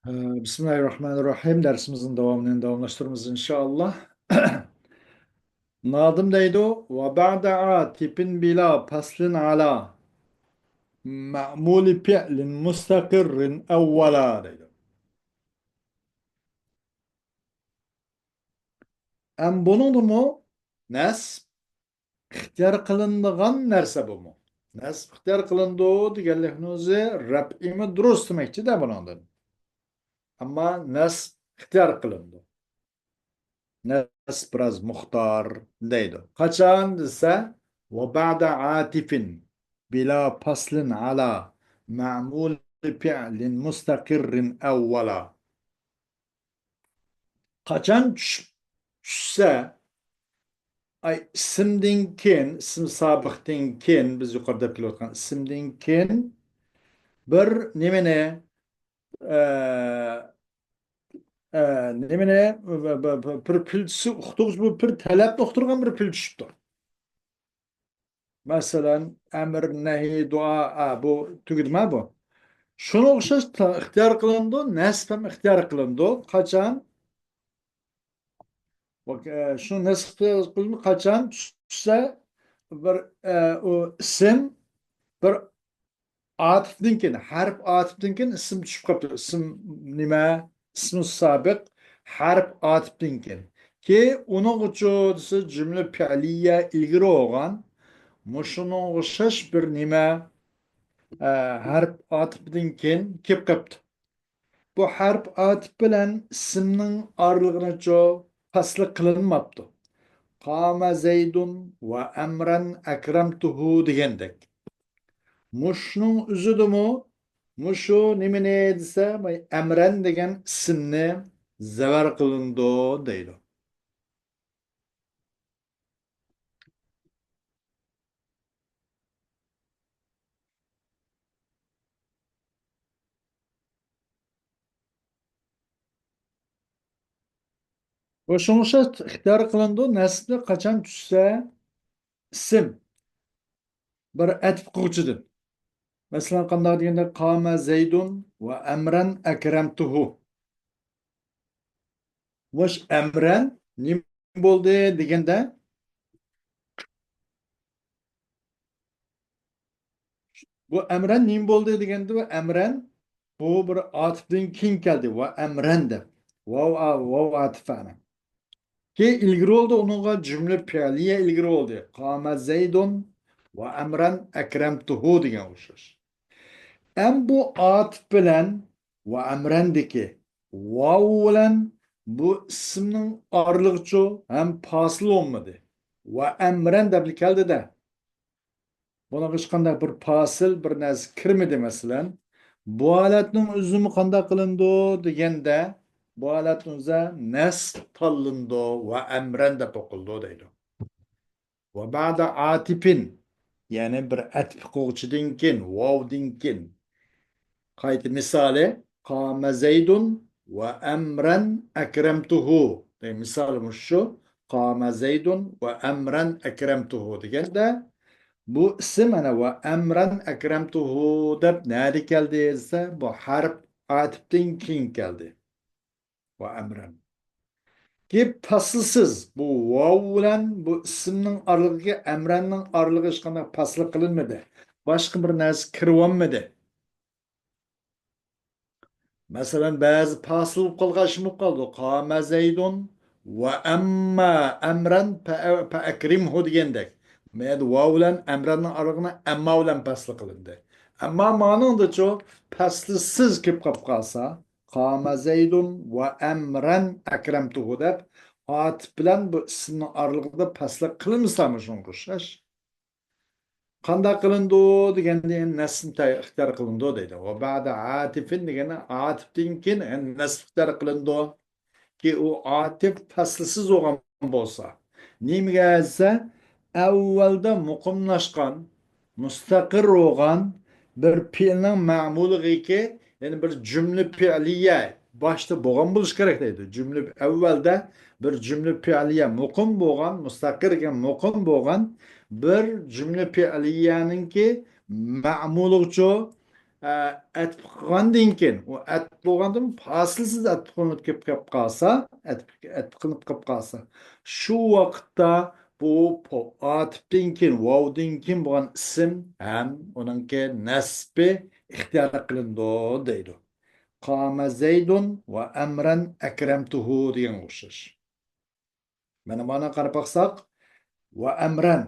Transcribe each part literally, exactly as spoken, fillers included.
بىسمىللاھىررەھمانىررەھىم. دەرسىمىزنىڭ داۋامىنى داۋاملاشتۇرىمىز، ئىنشائاللا. نادىم دەيدۇ، «وبعد عاطف بلا فصل على معمول فعل مستقر أولا» دەيدۇ. ئەم بۇنىڭدىمۇ نەسب ئىختىيار قىلىنىدىغان نەرسە بۇمۇ. نەسب ئىختىيار قىلىنىدۇ دېگەنلىكنىڭ ئۆزى رەپئىمۇ دۇرۇس دېمەكچىدە بۇنىڭدىن. ئەمما نەسب ئىختىيار قىلىنىدۇ. نەسب بىراز مۇختار دەيدۇ. قاچان دېسە، «وبعد عاطف بلا فصل على معمول فعل مستقر أولا». قاچان چۈشۈپ، چۈشسە، ئاي، ئىسىمدىن كېيىن، ئىسىم سابىقتىن كېيىن، بىز يۇقىرىدا دەپ كېلىۋاتقان ئىسىمدىن كېيىن بىر نېمىنى، ئە، ئە، نېمىنى، بىر، بىر، بىر، بىر پىلچىسى ئۇقتۇرغۇچ، بۇ بىر تەلەپنى ئۇقتۇرغان بىر پىلچە چۈشۈپتۇ. مەسىلەن، ئەمىر، نەھى، دۇئا، ئا، بۇ تۈگىدىما بۇ؟ شۇنىڭغا ئوخشاش تا-، ئىختىيار قىلىنىدۇ، نەسب ھەم ئىختىيار قىلىنىدۇ. قاچان؟ بۇ، ئە، شۇ نەسب ئىختىيار قىلىنىدۇ، قاچان چۈشسە بىر، ئە، ئۇ ئىسىم بىر ئاتىپتىن كېيىن، ھەرپ ئاتىپتىن كېيىن ئىسىم چۈشۈپ قاپتۇ. ئىسىم نېمە؟ ئىسمى سابىق ھەرپ ئاتىپتىن كېيىن. كېيىن ئۇنىڭغىچۇ دېسە، جۈملە پېئلىيە ئىلگىرى بولغان، مۇشۇنىڭغا ئوخشاش بىر نېمە، ئە، ھەرپ ئاتىپىدىن كېيىن كېلىپ قاپتۇ. بۇ ھەرپ ئاتىپ بىلەن ئىسىمنىڭ ئارىلىقىنىچۇ پەسلى قىلىنماپتۇ. قام زەيدۇن ۋە ئەمرەن ئەكرەمتۇھۇ دېگەندەك. مۇشۇنىڭ ئۆزىدىمۇ مۇشۇ نېمىنى دېسە، ئەمرەن دېگەن ئىسىمنى زەۋەر قىلىنىدۇ دەيدۇ. ۋە شۇڭا ئىختىيار قىلىنىدۇ، نەسبى قاچان چۈشسە، ئىسىم بىر ئەتىپ قىلغۇچىدىن. مەسىلەن، قانداق دېگەندە، قام زەيدۇن ۋە ئەمرەن ئەكرەمتۇھۇ. مۇش ئەمرەن نېمە بولدى دېگەندە، بۇ ئەمرەن نېمە بولدى دېگەندە، بۇ ئەمرەن بۇ بىر ئاتىپتىن كېيىن كەلدى. ۋە ئەمرەن دەپ. ۋاۋ، ۋاۋ ئاتىپە ئەنە. كېيىن ئىلگىرى بولدى، ئۇنىڭغا جۈملە پېئلىيە ئىلگىرى بولدى. قام زەيدۇن ۋە ئەمرەن ئەكرەمتۇھۇ دېگەن ئوخشاش. ئەم بۇ ئاتىپ بىلەن ۋە ئەمرەندىكى ۋاۋ بىلەن بۇ ئىسىمنىڭ ئارىلىقىچۇ ھەم پاسىل بولمىدى. ۋە ئەمرەن دەپلا كەلدى-دە. بۇنىڭغا ھېچقانداق بىر پاسىل، بىر نەرسە كىرمىدى، مەسىلەن. بۇ ھالەتنىڭ ئۆزىمۇ قانداق قىلىنىدۇ دېگەندە، بۇ ھالەتنىڭ ئۆزى نەسب تاللىنىدۇ ۋە ئەمرەن دەپ ئوقۇلىدۇ دەيدۇ. ۋە بەئدە ئاتىپىن، يەنى بىر ئەتىپ قىلغۇچىدىن كېيىن، ۋاۋدىن كېيىن. قايتا مىسالى، قامە زەيدۇن ۋە ئەمرەن ئەكرەمتۇھۇ. دېگەن مىسالى مۇشۇ. قامە زەيدۇن ۋە ئەمرەن ئەكرەمتۇھۇ دېگەندە، بۇ ئىسىم ئەنە ۋە ئەمرەن ئەكرەمتۇھۇ دەپ نەدە كەلدى دېسە، بۇ ھەرپ ئاتىپتىن كېيىن كەلدى. ۋە ئەمرەن. گەپ پەسلىسىز. بۇ ۋاۋ بىلەن بۇ ئىسىمنىڭ ئارىلىقىغا، ئەمرەننىڭ ئارىلىقىغا ھېچقانداق پەسلى قىلىنمىدى. باشقا بىر نەرسە كىرىۋالمىدى. مەسىلەن، بەزى پاسىل بولۇپ قالغان ئىشمۇ بولۇپ قالىدۇ. قامە زەيدۇن ۋە ئەمما ئەمرەن پە-، پەئەكرىمھۇ دېگەندەك. مەيەردە ۋاۋ بىلەن ئەمرەننىڭ ئارىلىقىنى ئەمما بىلەن پەسلى قىلىندى. ئەمما مانىڭدىچۇ پەسلىسىز كېلىپ قاپ قالسا، قامە زەيدۇن ۋە ئەمرەن ئەكرەمتۇھۇ دەپ، ئاتىپ بىلەن بۇ ئىسىمنىڭ ئارىلىقىدا پەسلى قىلىنمىسا مۇشۇنىڭغا ئوخشاش. قانداق قىلىنىدۇ دېگەندە، يەنە نەسبنى تە-، ئىختىيار قىلىنىدۇ دەيدۇ. ۋە بەئدە ئاتىپىن دېگەننى ئاتىپتىن كېيىن يەنە نەسب ئىختىيار قىلىنىدۇ. كى ئۇ ئاتىپ پەسلىسىز بولغان بولسا. نېمىگە دېسە، ئەۋۋەلدە مۇقىملاشقان، مۇستەقىر بولغان بىر پېئىلنىڭ مەمۇلىغىكى، يەنى بىر جۈملە پېئلىيە باشتا بولغان بولۇشى كېرەك دەيدۇ. جۈملە، ئەۋۋەلدە بىر جۈملە پېئلىيە مۇقىم بولغان، مۇستەقىر دېگەن مۇقىم بولغان بىر جۈملە پېئلىيەنىڭكى مەمۇلىغىچۇ ئە، ئەتىپ قىلغاندىن كېيىن، ئۇ ئەتىپ بولغاندىن پاسىلسىز ئەتىپ قىلىنىپ كېلىپ، كېلىپ قالسا، ئەتىپ، ئەتىپ قىلىنىپ قېلىپ قالسا، شۇ ۋاقىتتا بۇ پو-، ئاتىپتىن كېيىن، ۋاۋدىن كېيىن بولغان ئىسىم ھەم ئۇنىڭكى نەسبى ئىختىيار قىلىنىدۇ دەيدۇ. قام زيد وعمرا أكرمته دېگەنگە ئوخشاش. مانا مانا قاراپ باقساق، ۋە ئەمرەن.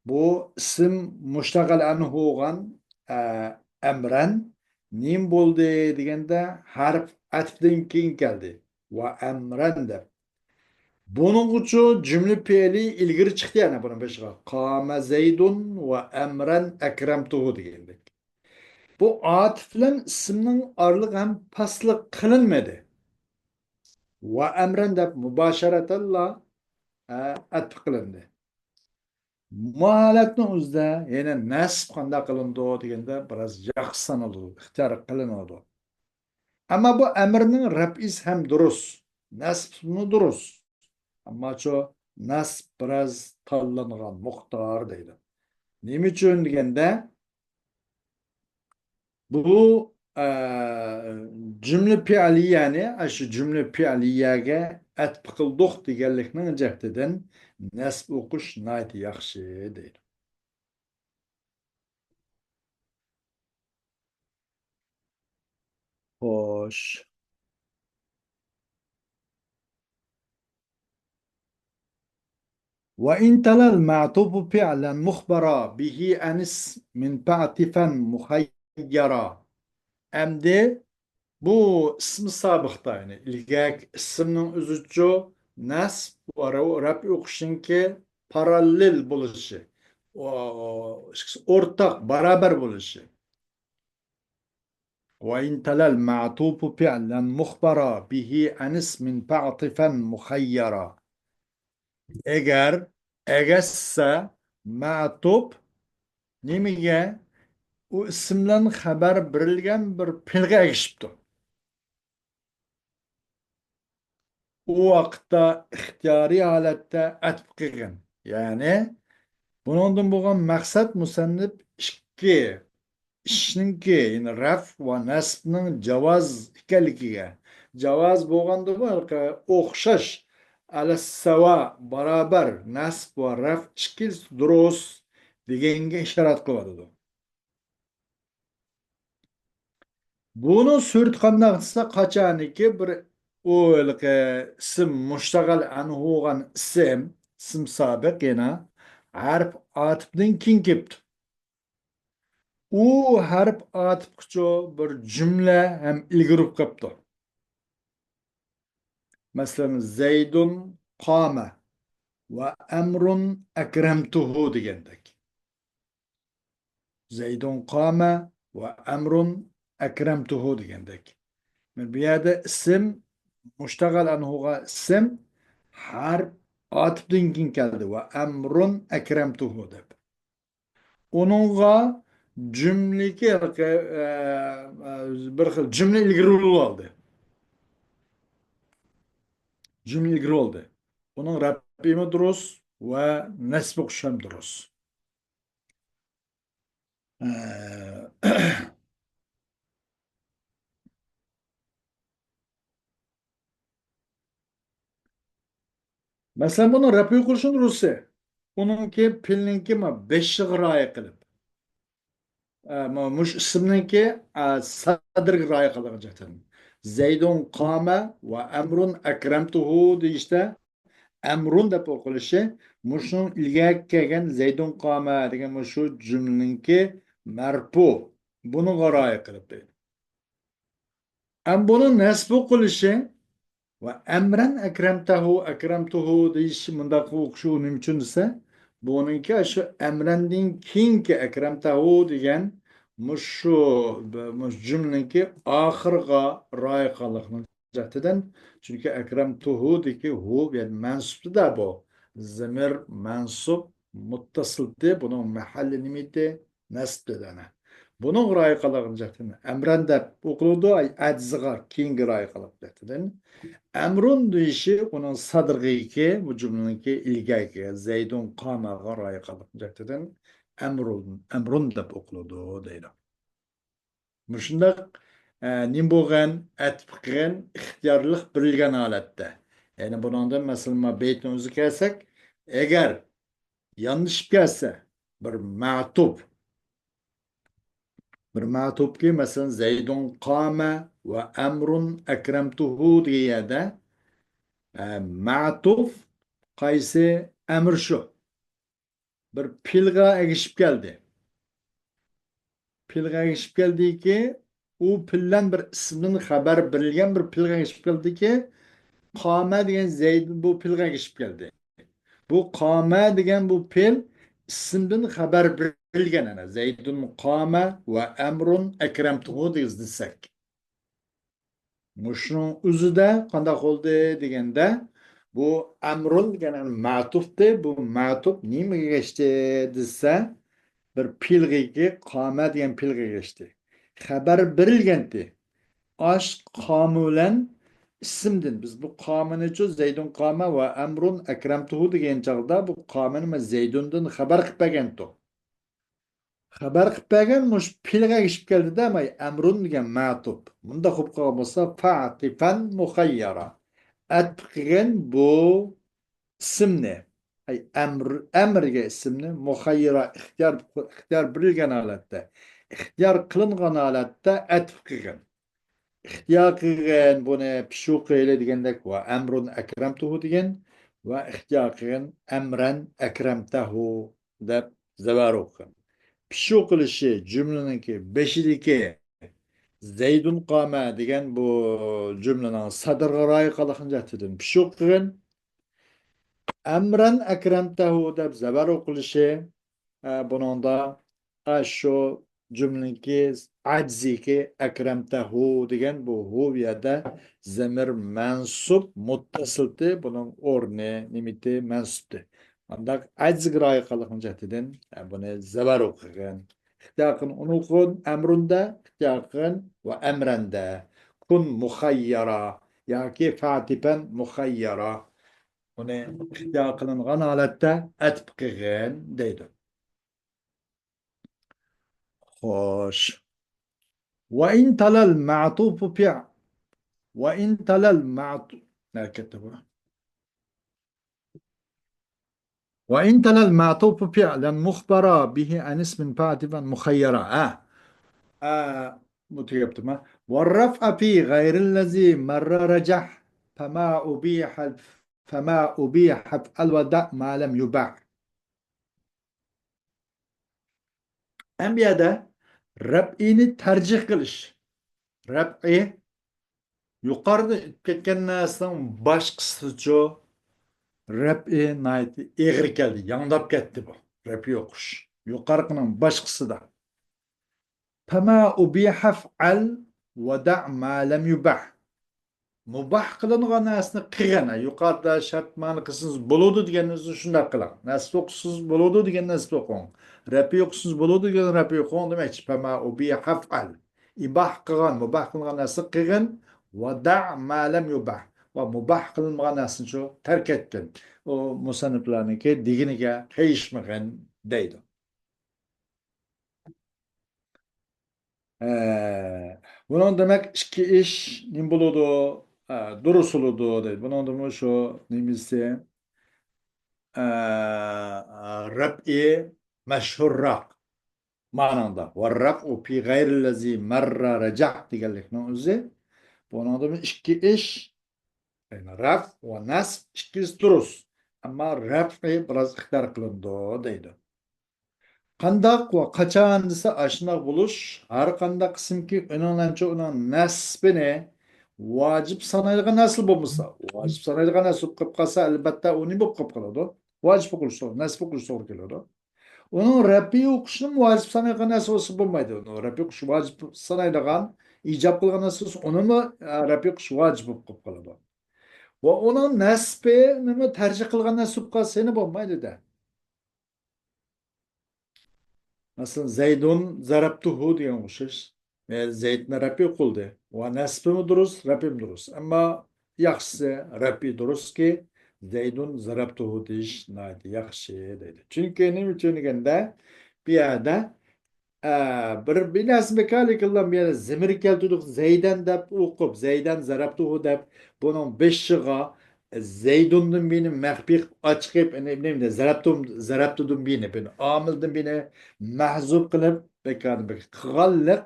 بۇ ئىسىم مۇشتەغەل ئەنھۇ بولغان، ئە، ئەمرەن نېمە بولدى دېگەندە، ھەرپ ئەتپىدىن كېيىن كەلدى. ۋە ئەمرەن دەپ. بۇنىڭغىچۇ جۈملە پېئلى ئىلگىرى چىقتى يەنە بۇنىڭ بېشىغا. قام زيد وعمرا أكرمته دېگەندەك. بۇ ئاتىپ بىلەن ئىسىمنىڭ ئارىلىقى ھەم پاسلىق قىلىنمىدى. ۋە ئەمرەن دەپ مۇباشىرەتەنلا، ئە، ئەتپ قىلىندى. بۇ ھالەتنىڭ ئۆزىدە يەنە نەسب قانداق قىلىنىدۇ دېگەندە، بىراز ياخشى سانىلىدۇ، ئىختىيار قىلىنىدۇ. ئەمما بۇ ئەمرنىڭ رەپئىسى ھەم دۇرۇس، نەسبىمۇ دۇرۇس. ئەمماچۇ نەسب بىراز تاللانغان مۇختار دەيدۇ. نېمە ئۈچۈن دېگەندە، بۇ، ئە، جۈملە پېئلىيەنى، ئاشۇ جۈملە پېئلىيەگە ئەتپ قىلدۇق دېگەنلىكنىڭ جەھىتىدىن نەسب ئوقۇش ناھايىتى ياخشى دەيدۇ. خوش. وإن تلا المعطوف فعلا مخبرا به عن اسم فاعطفا مخيرا. ئەمدى بۇ ئىسمى سابىقتا، يەنى ئىلگەركى ئىسىمنىڭ ئۆزىچۇ نەسب ۋە رەپ ئوقۇشنىڭكى پاراللېل بولۇشى، ئو-، ئورتاق، باراۋەر بولۇشى. وإن تلا المعطوف فعلا مخبرا به عن اسم فاعطفا مخيرا. ئەگەر، ئەگەشسە، مەتۇپ نېمىگە؟ ئۇ ئىسىم بىلەن خەۋەر بېرىلگەن بىر پېئىلگە ئەگىشىپتۇ. ئۇ ۋاقىتتا ئىختىيارىي ھالەتتە ئەتپ قىلغىن. يەنى بۇنىڭدىن بولغان مەقسەت مۇسەننىپ ئىككى ئىشنىڭكى، يەنى رەف ۋە نەسبنىڭ جاۋاز ئىكەنلىكىگە، جاۋاز بولغاندىمۇ ئوخشاش، ئەلەسسەۋا، باراۋەر، نەسب ۋە رەف ئىككىلىسى دۇرۇس دېگەنگە ئىشارەت قىلىۋاتىدۇ. بۇنىڭ سۈرىتى قانداق دېسە، قاچانكى بىر ئۇ ھېلىقى ئىسىم مۇشتەغەل ئەنھۇ بولغان ئىسىم، ئىسىم سابىق يەنە ھەرپ ئاتىپتىن كېيىن كېلىپتۇ. ئۇ ھەرپ ئاتىپقىچۇ بىر جۈملە ھەم ئىلگىرى ئۇرۇپ قاپتۇ. مەسىلەن، زەيدۇن قامە ۋە ئەمرۇن ئەكرەمتۇھۇ دېگەندەك. زەيدۇن قامە ۋە ئەمرۇن ئەكرەمتۇھۇ دېگەندەك. بۇ يەردە ئىسىم، مۇشتەغەل ئەنھۇغا ئىسىم، ھەرپ ئاتىپتىن كېيىن كەلدى ۋە ئەمرۇن ئەكرەمتۇھۇ دەپ. ئۇنىڭغا جۈملىكى، ئە، ئە، بىر خىل جۈملە ئىلگىرى ئۇرۇلۇۋالدى. جۈملە ئىلگىرى بولدى. ئۇنىڭ رەپئىمۇ دۇرۇس ۋە نەسبى ئوخشاش دۇرۇس. ئە، مەسىلەن، بۇنىڭ رەپئى قىلىشنىڭ دۇرۇسى. ئۇنىڭكى پېئىلنىڭكى ما بېشىغا رىئايە قىلىپ. ئە، ما مۇش ئىسىمنىڭكى، ئە، سەدرىگە رىئايە قىلىدىغان جەھەتتىن. زەيدۇن قامە ۋە ئەمرۇن ئەكرەمتۇھۇ دېيىشتە ئەمرۇن دەپ ئوقۇلۇشى، مۇشۇنىڭ ئىلگىرى كەلگەن زەيدۇن قامە دېگەن مۇشۇ جۈملىنىڭكى مەرپۇ. بۇنىڭغا رىئايە قىلىپ دەيدۇ. ئەم بۇنىڭ نەسب ئوقۇلۇشى ۋە ئەمرەن ئەكرەمتەھۇ، ئەكرەمتۇھۇ دېيىشى مۇنداق ئوقۇشى نېمە ئۈچۈن دېسە، بۇنىڭكى شۇ ئەمرەندىن كېيىنكى ئەكرەمتەھۇ دېگەن مۇشۇ، مۇشۇ جۈملىنىڭكى ئاخىرىغا رىئايە قىلغانلىقنىڭ جەھىتىدىن، چۈنكى ئەكرەمتۇھۇدىكى ھۇ، يەنى مەنسۇپتىدا بۇ. زېمىر مەنسۇپ مۇتتەسىلدى، بۇنىڭ مەھەللى نېمىدى؟ نەسبتىدە ئەنە. بۇنىڭغا رىئايە قىلىدىغان جەھەتتىن ئەمرەن دەپ ئوقۇلىدۇ، ئەي، ئەجزىغا كېيىنگە رىئايە قىلىدىغان جەھەتتىن. ئەمرۇن دېيىشى ئۇنىڭ سادىرىغىكى، بۇ جۈملىنىڭكى ئىلگەركى، زەيدۇن قامەغا رىئايە قىلىدىغان جەھەتتىن ئەمرۇن، ئەمرۇن دەپ ئوقۇلىدۇ دەيدۇ. مۇشۇنداق، ئە، نېمە بولغان؟ ئەتىپ قىلغان ئىختىيارلىق بېرىلگەن ھالەتتە. يەنى بۇنىڭدىن، مەسىلەن، ما بەيتنىڭ ئۆزىگە كەلسەك، ئەگەر ياندىشىپ كەلسە، بىر مەتۇپ، بىر مەتۇپكى، مەسىلەن، زەيدۇن قامە ۋە ئەمرۇن ئەكرەمتۇھۇ دېگەن يەردە، ئە، مەتۇپ قايسى؟ ئەمر شۇ. بىر پېئىلغا ئەگىشىپ كەلدى. پېئىلغا ئەگىشىپ كەلدىكى، ئۇ پېئىل بىلەن بىر ئىسىمدىن خەۋەر بېرىلگەن بىر پېئىلغا ئەگىشىپ كەلدىكى، قامە دېگەن زەيدۇن بۇ پېئىلغا ئەگىشىپ كەلدى. بۇ قامە دېگەن بۇ پېئىل ئىسىمدىن خەۋەر بېرىلگەن، ئەنە، زەيدۇن قامە ۋە ئەمرۇن ئەكرەمتۇھۇ دېگىز دېسەك. مۇشۇنىڭ ئۆزىدە قانداق بولدى دېگەندە، بۇ ئەمرۇن دېگەن مەتۇپتى. بۇ مەتۇپ نېمىگە ئەگەشتى دېسە، بىر پېئىلغىكى، قامە دېگەن پېئىلغا ئەگەشتى. خەۋەر بېرىلگەنتى. ئاش قامە بىلەن ئىسىمدىن. بىز بۇ قامىنىچۇ زەيدۇن قامە ۋە ئەمرۇن ئەكرەمتۇھۇ دېگەن چاغدا بۇ قامىنى مەن زەيدۇندىن خەۋەر قىلىپ بەرگەنتۇق. خەۋەر قىلىپ بەرگەن مۇشۇ پېئىلغا ئەگىشىپ كەلدىدە، ماي ئەمرۇن دېگەن مەتۇپ. مۇنداق بولۇپ قالغان بولسا، فەتىپەن مۇخەييەرا. ئەتىپ قىلغىن بۇ ئىسىمنى. ئەي، ئەمر، ئەمرگە ئىسىمنى مۇخەييەرا ئىختىيار، ئىختىيار بېرىلگەن ھالەتتە، ئىختىيار قىلىنغان ھالەتتە ئەتىپ قىلغىن. ئىختىيار قىلغىن بۇنى پىشۇ قىلى دېگەندەك، ۋە ئەمرۇن ئەكرەمتۇھۇ دېگەن، ۋە ئىختىيار قىلغىن ئەمرەن ئەكرەمتەھۇ دەپ زەۋەر ئوقۇغىن. پىشۇ قىلىشى جۈملىنىڭكى بېشىدىكى زەيدۇن قامە دېگەن بۇ جۈملىنىڭ سەدرىگە رىئايە قىلغان جەھىتىدىن پىشۇ قىلغىن. ئەمرەن ئەكرەمتەھۇ دەپ زەۋەر ئوقۇلۇشى، ئە، بۇنىڭدا، ئە، شۇ جۈملىنىڭكى ئەجزىكى ئەكرەمتەھۇ دېگەن بۇ ھۇ بۇ يەردە زەمىر مەنسۇب مۇتتەسىلتى، بۇنىڭ ئورنى نېمىتى؟ مەنسۇپتى. مۇنداق ئەجزىگە رىئايە قىلغان جەھىتىدىن، ئە، بۇنى زەۋەر ئوقۇغىن. ئىختىيار قىلغىن، ئۇنى ئوقۇغىن، ئەمرۇندە، ئىختىيار قىلغىن ۋە ئەمرەندە. كۇن مۇخەييەرا ياكى فاتىپەن مۇخەييەرا. ئۇنى ئىختىيار قىلىنغان ھالەتتە ئەتىپ قىلغىن دەيدۇ. خوش. وإن تلا المعطوف فعل. وإن تلا المعطوف. نەگە كەتتى بۇ؟ وإن تلا المعطوف فعلا مخبرا به عن اسم فاتفا مخيرا. ھە. ئە، بۇ تۈگەپتىما؟ والرفع في غير الذي مر رجح. فما أبيح، فما أبيح فافعل ودع ما لم يبح. ئەمدى بۇ يەردە رەپئىنى تەرجىھ قىلىش. رەپئى يۇقىرىدا ئۆتۈپ كەتكەن نەرسىنىڭ باشقىسىچۇ؟ رەپئى ناھايىتى ئېغىر كەلدى، ياڭداپ كەتتى بۇ. رەپئى ئوقۇش. يۇقىرىقىنىڭ باشقىسىدا. فما أبيح فافعل ودع ما لم يبح. مۇباھ قىلىنغان نەرسىنى قىلغىن. يۇقىرىدا شەرت مەنە قىلسىڭىز بولىدۇ دېگەن نەرسىنى شۇنداق قىلىڭ. نەسب ئوقۇسىڭىز بولىدۇ دېگەن نەسب ئوقۇڭ. رەپئى ئوقۇسىڭىز بولىدۇ دېگەن رەپئى ئوقۇڭ دېمەكچى. فما أبيح فافعل. ئىباھ قىلغان، مۇباھ قىلغان نەرسىنى قىلغىن. ودع ما لم يبح. ۋە مۇباھ قىلىنمىغان نەرسىنى شۇ تەرك ئەتكىن. ئۇ مۇسەننىپلەرنىڭكى دېگىنىگە قېيىشمىغىن دەيدۇ. ئە، بۇنىڭ دېمەك ئىككى ئىش نېمە بولىدۇ؟ ئە، دۇرۇس بولىدۇ دەيدۇ. بۇنىڭدىمۇ شۇ نېمىسى، ئە، رەپئى مەشھۇرراق مانىڭدا. والرفع في غير الذي مر رجح دېگەنلىكنىڭ ئۆزى. بۇنىڭدىمۇ ئىككى ئىش، يەنى رەف ۋە نەسب ئىككىسى دۇرۇس. ئەمما رەفئى بىراز ئىختىيار قىلىنىدۇ دەيدۇ. قانداق ۋە قاچان دېسە، ئاشۇنداق بولۇش، ھەر قانداق قىسىمكى ئۇنىڭ نەنچە ئۇنىڭ نەسبىنى ۋاجىپ سانايدىغان نەرسە بولمىسا، ۋاجىپ سانايدىغان نەرسە بولۇپ قېلىپ قالسا، ئەلبەتتە ئۇ نېمە بولۇپ قېلىپ قالىدۇ؟ ۋاجىپ ئوقۇلۇش توغرا، نەسب ئوقۇلۇش توغرا كېلىدۇ. ئۇنىڭ رەپئى ئوقۇشنىمۇ ۋاجىپ سانايدىغان نەرسە بولسا بولمايدۇ. ئۇنىڭ رەپئى ئوقۇش ۋاجىپ سانايدىغان، ئىجاب قىلغان نەرسە بولسا، ئۇنىمۇ، ئە، رەپئى ئوقۇش ۋاجىپ بولۇپ قېلىپ قالىدۇ. ۋە ئۇنىڭ نەسبىنىمۇ تەرجىھ قىلغان نەرسە بولۇپ قالسا، يەنە بولمايدۇ-دە. مەسىلەن، زەيدۇن زەرەبتۇھۇ دېگەنگە ئوخشاش. يەنى زەيدنى رەپئى قىلدى. ۋە نەسبىمۇ دۇرۇس، رەپئىمۇ دۇرۇس. ئەمما ياخشىسى رەپئى دۇرۇسكى، زەيدۇن زەرەبتۇھۇ دېيىش ناھايىتى ياخشى دەيدۇ. چۈنكى نېمە ئۈچۈن دېگەندە، بۇ يەردە ئە، بىر، بىر نەرسە بىكارلىكىنلا يەنە زېمىر كەلتۈردۇق، زەيدەن دەپ ئوقۇپ، زەيدەن زەرەبتۇھۇ دەپ بۇنىڭ بېشىغا زەيدۇندىن بىنى مەخپىي قىلىپ ئاچىقىپ، نېمە، نېمە، زەرەبتۇ-، زەرەبتۇدىن بىنى، بىنى، ئامىلدىن بىنى مەھزۇپ قىلىپ، بىكار، بىكار قىلغانلىق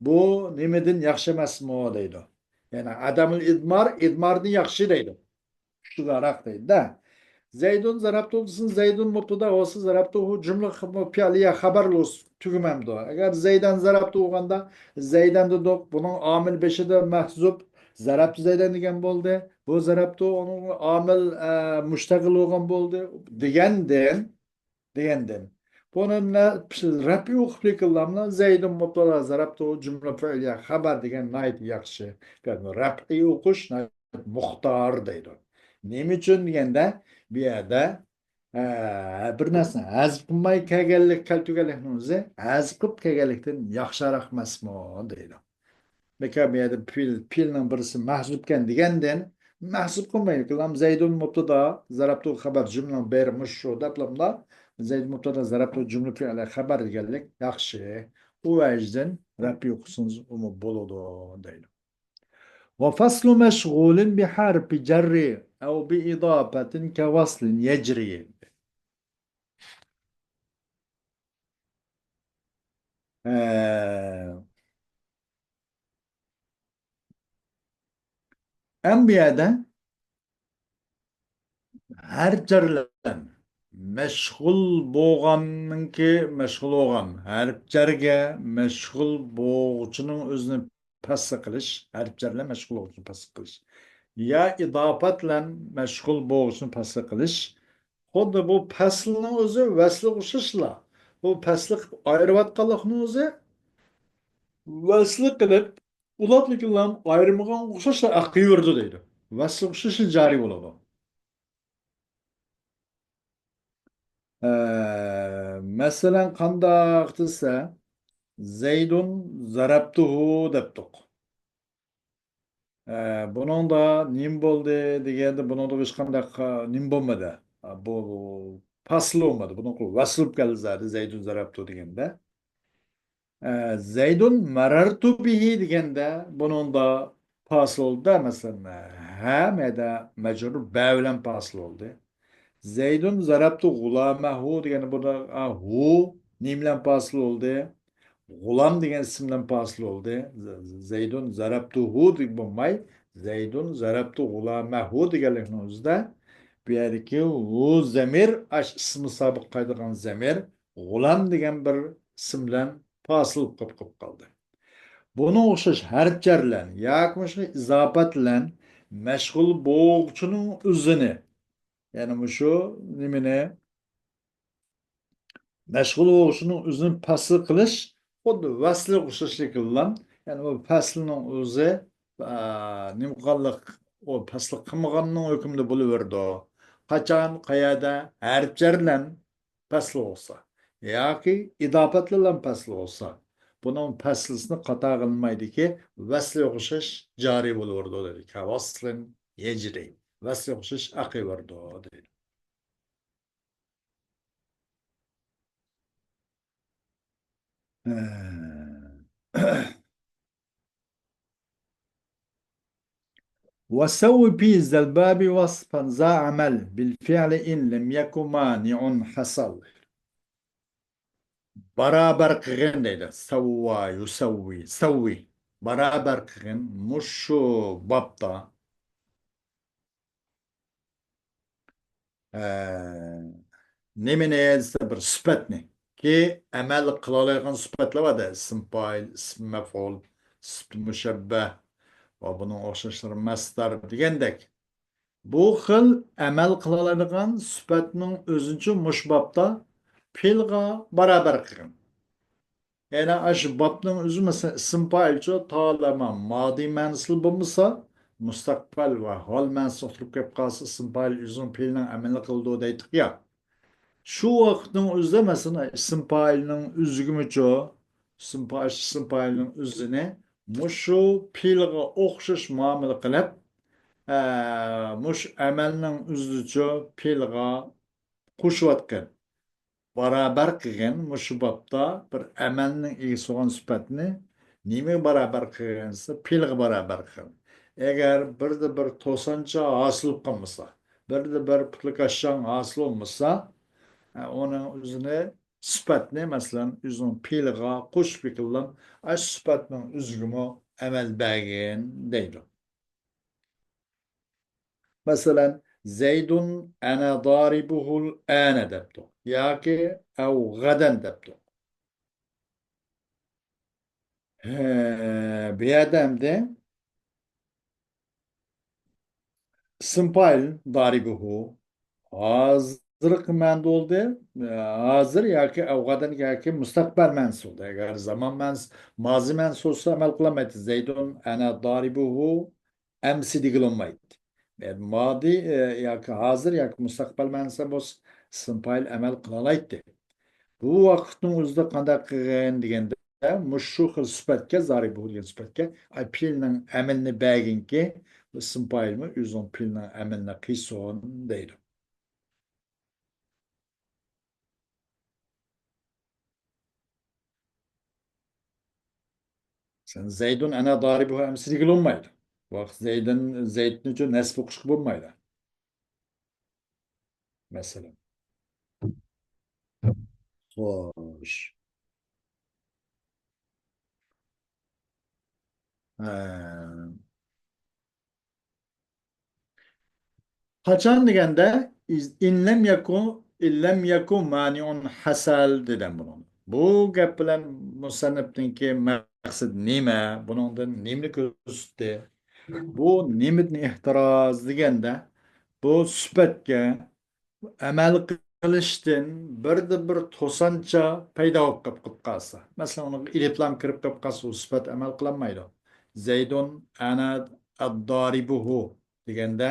بۇ نېمىدىن ياخشى ئەمەسمۇ دەيدۇ. يەنى ئادەمۇل ئىدمار، ئىدماردىن ياخشى دەيدۇ. كۈچلۈكرەك دەيدۇ-دە. زەيدۇن زەرەبتۇ دېسىڭىز، زەيدۇن مۇبتەدا بولسا، زەرەبتۇھۇ جۈملە خىبۇ پېئلىيە خەبەر بولسا تۈگىمەمدۇ؟ ئەگەر زەيدەن زەرەبتۇ بولغاندا، زەيدەن دېدۇق، بۇنىڭ ئامىل بېشىدا مەھزۇپ، زەرەبتۇ زەيدەن دېگەن بولدى. بۇ زەرەبتۇ ئۇنىڭ ئامىل، ئە، مۇشتەغىل بولغان بولدى دېگەندىن، دېگەندىن. بۇنى نە-، رەپئى ئوقۇپ لېكىنلاملا زەيدۇن مۇبتەدا زەرەبتۇ جۈملە پېئلىيە خەبەر دېگەن ناھايىتى ياخشى. رەپئى ئوقۇش مۇختار دەيدۇ. نېمە ئۈچۈن دېگەندە، بۇ يەردە، ئە، بىر نەرسىنى ھەزىپ قىلماي كەلگەنلىك، كەلتۈرگەنلىكنىڭ ئۆزى، ھەزىپ قىلىپ كەلگەنلىكتىن ياخشىراق ئەمەسمۇ دەيدۇ. بىكار بۇ يەردە پېئىل، پېئىلنىڭ بىرسى مەھزۇپ ئىكەن دېگەندىن، مەھزۇپ قىلمايلى، كېلام زەيدۇن مۇبتەدا، زەرەبتۇ خەبەر، جۈملىنىڭ بېرى مۇشۇ دەپلامدا، زەيدۇن مۇبتەدا، زەرەبتۇ جۈملە پېئلى خەبەر دېگەنلىك ياخشى. ئۇ ۋەجدىن رەپئى ئوقۇسىڭىز ئۇمۇ بولىدۇ دەيدۇ. وفصل مشغول بحرف جر أو بإضافة كوصل يجري. ئە، ئەمدى بۇ يەردە ھەرپ جەرلەر مەشغۇل بولغاننىڭكى، مەشغۇل بولغان ھەرپ جەرگە مەشغۇل بولغۇچىنىڭ ئۆزىنى پەسلى قىلىش، ھەرپ جەرلەر مەشغۇل بولغۇچىنى پەسلى قىلىش يا ئىداپەت بىلەن مەشغۇل بولغۇچىنى پەسلى قىلىش، خۇددى بۇ پەسلىنىڭ ئۆزى ۋەسلىگە ئوخشاشلا، بۇ پەسلى قىلىپ ئايرىۋاتقانلىقنىڭ ئۆزى ۋەسلى قىلىپ ئۇلاپلىكىنلام ئايرىمىغان ئوخشاشلا ئاقىۋېرىدۇ دەيدۇ. ۋەسلىگە ئوخشاشلا جارى بولىدۇ. ئە، مەسىلەن، قانداق دېسە، زەيدۇن زەرەبتۇھۇ دەپتۇق. ئە، بۇنىڭدا نېمە بولدى دېگەندە، بۇنىڭدا ھېچقانداق، ئە، نېمە بولمىدى. ئە، بۇ، بۇ پاسىل بولمىدى. بۇنىڭغا ۋەسل بولۇپ كەلدى زادى، زەيدۇن زەرەبتۇ دېگەندە. ئە، زەيدۇن مەرەرتۇ بىھى دېگەندە، بۇنىڭدا پاسىل بولدى، مەسىلەن، ھە، مەيدە مەجرۇر بە بىلەن پاسىل بولدى. زەيدۇن زەرەبتۇ غۇلامەھۇ دېگەندە، بۇدا، ئا، ھۇ نېمە بىلەن پاسىل بولدى؟ غۇلام دېگەن ئىسىم بىلەن پاسىل بولدى. ز-، زەيدۇن زەرەبتۇھۇ دېگەن بولماي، زەيدۇن زەرەبتۇ غۇلامەھۇ دېگەنلىكنىڭ ئۆزىدە بۇ يەردىكى ھۇ زەمىر، ئاش ئىسمى سابىق قايتىدىغان زەمىر، غۇلام دېگەن بىر ئىسىم بىلەن پاسىل قىلىپ قېلىپ قالدى. بۇنىڭغا ئوخشاش ھەرپ جەرلەر ياكى مۇشۇ ئىزاپەت بىلەن مەشغۇل بولغۇچىنىڭ ئۆزىنى، يەنى مۇشۇ نېمىنى، مەشغۇل بولغۇچىنىڭ ئۆزىنى پەسل قىلىش خۇددى ۋەسلىگە ئوخشاشلىقى بىلەن، يەنى بۇ پەسلنىڭ ئۆزى، ئا، نېمە قىلغانلىق، ئۇ پەسل قىلمىغاننىڭ ھۆكمىدە بولۇۋېرىدۇ. قاچان، قەيەردە ھەرپ جەرلەن پەسل بولسا ياكى ئىداپەتلەن پەسل بولسا، بۇنىڭ پەسلىسىنى قاتا قىلمايدىكى، ۋەسلىگە ئوخشاش جارى بولۇۋېرىدۇ دېدى. كەۋەسلىن يەجرى. ۋەسلىگە ئوخشاش ئاقىۋېرىدۇ دېدى. وسو في ذا الباب وصفا ذا عمل بالفعل إن لم يك مانع حصل. بارابەر قىلغىن دەيدۇ. سەۋۋا، يۇسەۋۋى، سەۋۋى. بارابەر قىلغىن مۇشۇ بابتا. ئە، نېمىنى دېسە، بىر سۈپەتنى. كى ئەمەل قىلالايدىغان سۈپەتلەر بار-دە، ئىسىم پائىل، ئىسىم مەپئۇل، سۈپىتى مۇشەببەھ ۋە بۇنىڭ ئوخشاشلىرى، مەسدەر دېگەندەك. بۇ خىل ئەمەل قىلالايدىغان سۈپەتنىڭ ئۆزىنىچۇ مۇشۇ بابتا پېئىلغا بارابەر قىلغىن. يەنى ئاشۇ بابنىڭ ئۆزى، مەسىلەن، ئىسىم پائىلچۇ تالىما مادى مەنىسىلا بولمىسا، مۇستەقبەل ۋە ھال مەنىسىنى ئۇقتۇرۇپ كېلىپ قالسا، ئىسىم پائىل ئۆزىنىڭ پېئىلىنىڭ ئەمىلىنى قىلىدۇ دەيتتۇق يا. شۇ ۋاقىتنىڭ ئۆزىدە، مەسىلەن، ئىسىم پائىلنىڭ ئۆزىگىمۇچۇ، ئىسىم پا-، ئىسىم پائىلنىڭ ئۆزىنى مۇشۇ پېئىلغا ئوخشاش مۇئامىلە قىلىپ، ئە، مۇشۇ ئەمەلنىڭ ئۆزىچۇ پېئىلغا قوشۇۋاتقىن. بارابەر قىلغىن، مۇشۇ بابتا بىر ئەمەلنىڭ ئىگىسى بولغان سۈپەتنى نېمىگە بارابەر قىلغىن دېسە، پېئىلغا بارابەر قىلغىن. ئەگەر بىردە بىر توسانچا ھاسىل بولۇپ قالمىسا، بىردە بىر پۇتلىكاششاڭ ھاسىل بولمىسا، ئە، ئۇنىڭ ئۆزىنى سۈپەتنى، مەسىلەن، ئۆزىنىڭ پېئىلىغا قوشۇپ يېقىنلاپ، ئاشۇ سۈپەتنىڭ ئۆزىگىمۇ ئەمەل بەرگىن دەيدۇ. مەسىلەن، زەيدۇن ئەنە دارىبۇھۇل ئەنە دەپتۇ. ياكى ئەۋ غەدەن دەپتۇ. ھە، بۇ يەردە ئەمدى ئىسىم پائىل دارىبۇھۇ ھازىرقى مەنىدە بولدى. ھازىر ياكى ئەۋغادەن ياكى مۇستەقبەل مەنىسى بولدى. ئەگەر زامان مەنىسى، مازى مەنىسى بولسا ئەمەل قىلالمايتتى. زەيدۇن ئەنە دارىبۇھۇ ئەمسى دېگىلى بولمايتتى. مادى، ئە، ياكى ھازىر ياكى مۇستەقبەل مەنىسى بولسا ئىسىم پائىل ئەمەل قىلالايتتى. بۇ ۋاقىتنىڭ ئۆزىدە قانداق قىلغىن دېگەندە، مۇشۇ خىل سۈپەتكە، زارىبۇ دېگەن سۈپەتكە، ئاي، پېئىلنىڭ ئەمىلىنى بەرگىنكى، ئىسىم پائىلمۇ ئۆزىنىڭ پېئىلنىڭ ئەمىلىنى قىلسۇن دەيدۇ. سەن زەيدۇن ئەنە دارىبۇھۇ ئەمسى دېگىلى بولمايدۇ. ۋاقىت زەيدىن، زەيدنىچۇ نەسب ئوقۇشقا بولمايدۇ. مەسىلەن. خوش. ھە. قاچان دېگەندە، ئىز-، ئىنلەم يەكۇن، ئىنلەم يەكۇن مانىئۇن ھەسەل دېدىم بۇنىڭ. بۇ گەپ بىلەن مۇسەننىپنىڭكى مەقسىتى نېمە؟ بۇنىڭدىن نېمىنى كۆرسىتتى؟ بۇ نېمىدىن ئېھتىراز دېگەندە، بۇ سۈپەتكە ئەمەل قىلىشتىن بىردە بىر توسانچا پەيدا بولۇپ قېلىپ قالسا، مەسىلەن، ئۇنىڭغا ئېلىپلام كىرىپ قېلىپ قالسا، ئۇ سۈپەت ئەمەل قىلالمايدۇ. زەيدۇن ئەنە ئەددارىبۇھۇ دېگەندە،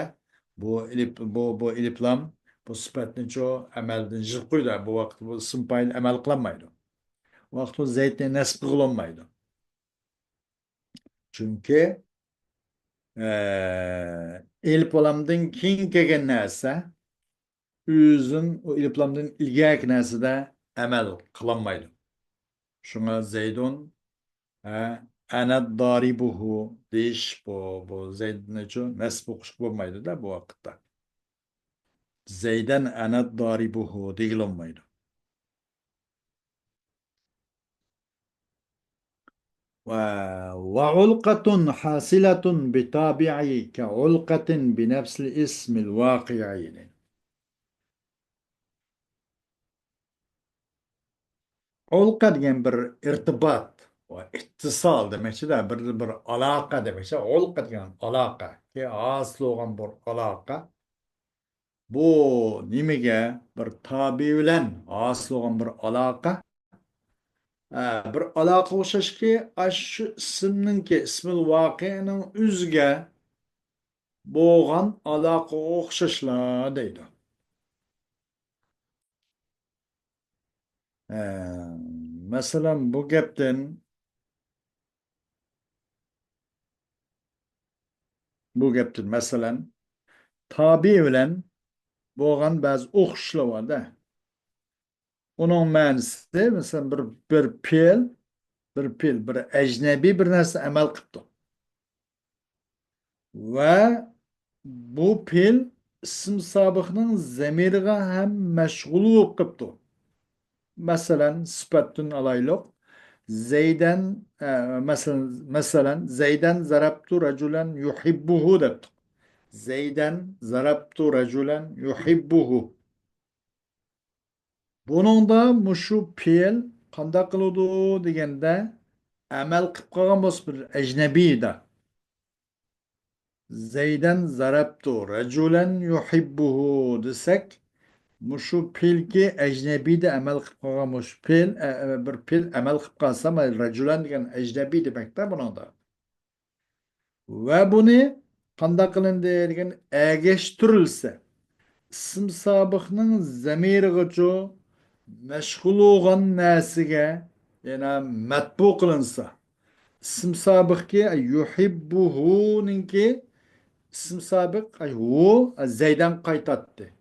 بۇ ئېلىپ، بۇ، بۇ ئېلىپلام بۇ سۈپەتنىچۇ ئەمەلدىن يىغىپ قويىدۇ. بۇ ۋاقىتتا بۇ ئىسىم پائىل ئەمەل قىلالمايدۇ. بۇ ۋاقىتتا بۇ زەيدنى نەسب قىلالمايدۇ. چۈنكى، ئە، ئېلىپلامدىن كېيىن كەلگەن نەرسە ئۆزىدىن، ئۇ ئېلىپلامدىن ئىلگەركى نەرسىدە ئەمەل قىلالمايدۇ. شۇڭا زەيدۇن، ھە، ئەنە دارىبۇھۇ دېيىش، بۇ، بۇ زەيدنىچۇ نەسب ئوقۇشقا بولمايدۇ-دە بۇ ۋاقىتتا. زەيدەن ئەنە دارىبۇھۇ دېگىلى بولمايدۇ. ۋە، ۋە ئۇلقەتۇن ھاسىلەتۇن بىتابىئى كە ئۇلقەتىن بىنەفسىل ئىسمىل ۋاقىئى. ئۇلقە دېگەن بىر ئىرتىبات ۋە ئىتتىسال دېمەكچىدە، بىر، بىر ئالاقە دېمەكچى. ئۇلقە دېگەن ئالاقە. كى ھاسىل بولغان بىر ئالاقە. بۇ نېمىگە؟ بىر تابىئە بىلەن ھاسىل بولغان بىر ئالاقە. ھە، بىر ئالاقە ئوخشاشكى، ئاشۇ ئىسىمنىڭكى، ئىسمىل ۋاقىئنىڭ ئۆزىگە بولغان ئالاقىغا ئوخشاشلا دەيدۇ. ھە، مەسىلەن، بۇ گەپتىن، بۇ گەپتىن، مەسىلەن، تابىئە بىلەن بولغان بەزى ئوخشىشلار بار-دە. ئۇنىڭ مەنىسى، مەسىلەن، بىر، بىر پېئىل، بىر پېئىل، بىر ئەجنەبىي بىر نەرسە ئەمەل قىپتۇ. ۋە بۇ پېئىل ئىسىم سابىقنىڭ زەمىرىغا ھەم مەشغۇل بولۇپ قېپتۇ. مەسىلەن، سۈپەتتىن ئالايلۇق. زەيدەن، ئە، مەسىلەن، مەسىلەن، زەيدەن زەرەبتۇ رەجۇلەن يۇھىببۇھۇ دەپتۇق. زەيدەن زەرەبتۇ رەجۇلەن يۇھىببۇھۇ. بۇنىڭدا مۇشۇ پېئىل قانداق قىلىدۇ دېگەندە، ئەمەل قىلىپ قالغان بولسا بىر ئەجنەبىيدا. زەيدەن زەرەبتۇ رەجۇلەن يۇھىببۇھۇ دېسەك، مۇشۇ پېئىلكى ئەجنەبىيدە ئەمەل قىلىپ قالغان مۇشۇ پېئىل، ئە، ئە، بىر پېئىل ئەمەل قىلىپ قالسا، مانا رەجۇلەن دېگەن ئەجنەبىي دېمەكتە بۇنىڭدا. ۋە بۇنى قانداق قىلىندى دېگەن، ئەگەشتۈرۈلسە، ئىسىم سابىقنىڭ زەمىرىغىچۇ مەشغۇل بولغان نەرسىگە يەنە مەتبۇ قىلىنسا، ئىسىم سابىقكى يۇھىببۇھۇنىڭكى ئىسىم سابىق، ئاي، ھۇ، زەيدەن قايتاتتى.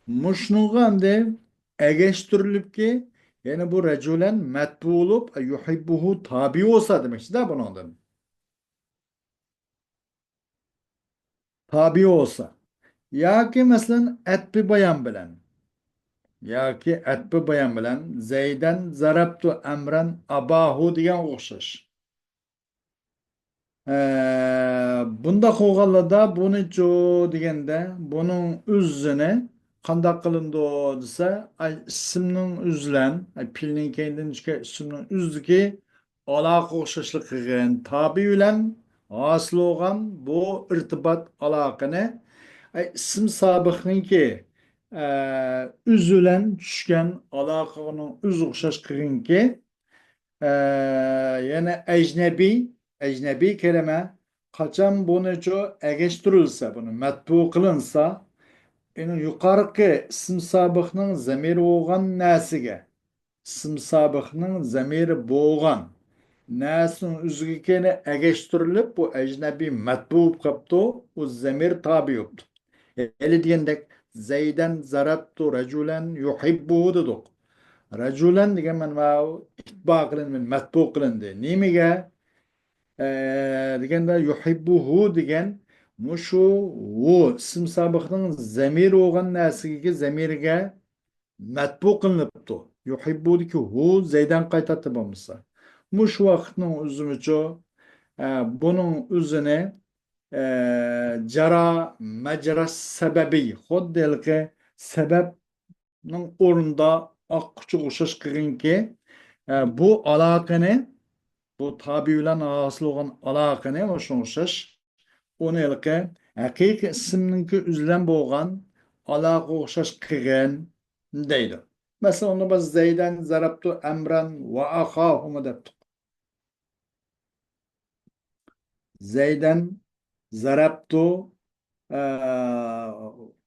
مۇشۇنىڭغا ئەمدى ئەگەشتۈرۈلۈپكى، يەنى بۇ رەجۇلەن مەتبۇ بولۇپ، يۇھىببۇھۇ تابىئى بولسا دېمەكچىدە بۇنىڭدىن. تابىئى بولسا. ياكى مەسىلەن، ئەتپى بايان بىلەن. ياكى ئەتپى بايان بىلەن زەيدەن زەرەبتۇ ئەمرەن ئاباھۇ دېگەنگە ئوخشاش. ئە، بۇنداق بولغانلىدا بۇنىچۇ دېگەندە، بۇنىڭ ئۆزىنى قانداق قىلىنىدۇ دېسە، ئاي، ئىسىمنىڭ ئۆزى بىلەن، ئاي، پېئىلنىڭ كەينىدىن چىققان ئىسىمنىڭ ئۆزىدىكى ئالاقە ئوخشاشلىق قىلغىن. تابىئى بىلەن ھاسىل بولغان بۇ ئىرتىبات ئالاقىنى، ئاي، ئىسىم سابىقنىڭكى، ئە، ئۆزى بىلەن چۈشكەن ئالاقىنىڭ ئۆزى ئوخشاش قىلغىنكى، ئە، يەنە ئەجنەبىي، ئەجنەبىي كەلىمە قاچان بۇنىچۇ ئەگەشتۈرۈلسە، بۇنى مەتبۇ قىلىنسا، يەنى يۇقارقى ئىسىم سابىقنىڭ زەمىرى بولغان نەسىگە، ئىسىم سابىقنىڭ زەمىرى بولغان نەسىنىڭ ئۆزىگە كېيىن ئەگەشتۈرۈلۈپ، بۇ ئەجنەبىي مەتبۇ بولۇپ قاپتۇ، ئۇ زەمىر تابىئى بوپتۇ. ھېلى دېگەندەك، زەيدەن زەرەبتۇ رەجۇلەن يۇھىببۇ دېدۇق. رەجۇلەن دېگەن مانا ماۋۇ ئىتبا قىلىندى، مەتبۇ قىلىندى. نېمىگە؟ ئە، دېگەندە، يۇھىببۇھۇ دېگەن مۇشۇ ھۇ ئىسىم سابىقنىڭ زەمىرى بولغان نەسىگە، زەمىرىگە مەتبۇ قىلىنىپتۇ. يۇھىببۇدىكى ھۇ زەيدەن قايتاتتى بولمىسا. مۇشۇ ۋاقىتنىڭ ئۆزىمىچۇ، ئە، بۇنىڭ ئۆزىنى، ئە، جارا مەجرا سەبەبى، خۇددى ھېلىقى سەبەبنىڭ ئورنىدا ئاققۇچىغا ئوخشاش قىلغىنكى، ئە، بۇ ئالاقىنى، بۇ تابىئى بىلەن ھاسىل بولغان ئالاقىنى، مۇشۇنىڭغا ئوخشاش، ئۇنى ھېلىقى ھەقىقىي ئىسىمنىڭكى ئۆزى بىلەن بولغان ئالاقىغا ئوخشاش قىلغىن دەيدۇ. مەسىلەن، ئۇنى بىز زەيدەن زەرەبتۇ ئەمرەن ۋە ئەخاھۇمۇ دەپتۇق. زەيدەن زەرەبتۇ، ئە،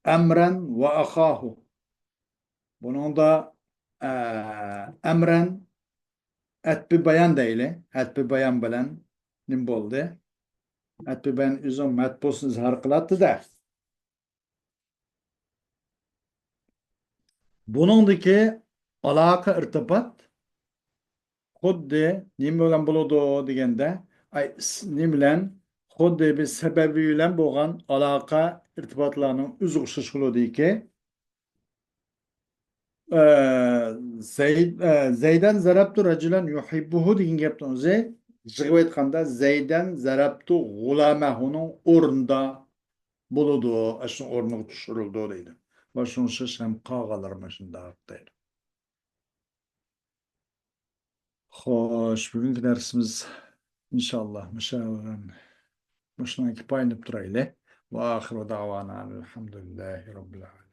ئەمرەن ۋە ئەخاھۇ. بۇنىڭدا، ئە، ئەمرەن ئەتپى بايان دەيلى. ئەتپى بايان بىلەن نېمە بولدى؟ ئەتپى بايان ئۆزىنىڭ مەتبۇسىنى ئىزھار قىلاتتى-دە. بۇنىڭدىكى ئالاقە ئىرتىبات خۇددى نېمە بىلەن بولىدۇ دېگەندە، ئاي، س-، نېمە بىلەن؟ خۇددى بىر سەبەبى بىلەن بولغان ئالاقە ئىرتىباتلارنىڭ ئۆزىگە ئوخشاش بولىدۇكى، ئە، زەيد-، ئە، زەيدەن زەرەبتۇ رەجۇلەن يۇھىببۇھۇ دېگەن گەپنىڭ ئۆزى، يىغىپ ئېيتقاندا، زەيدەن زەرەبتۇ غۇلامەھۇنىڭ ئورنىدا بولىدۇ، ئاشۇنىڭ ئورنىغا چۈشۈرۈلىدۇ دەيدۇ. مانا شۇنىڭ ئوخشاش ھەم قالغانلىرى مانا شۇنداق دەيدۇ. خوش، بۈگۈنكى دەرسىمىز ئىنشاللا مۇشۇ، مۇشۇنىڭغا كۇپايىلىنىپ تۇرايلى. ۋە ئاخىرۇ دەۋانا ئەلھەمدۇلىللاھى رەببىل ئالەمىن.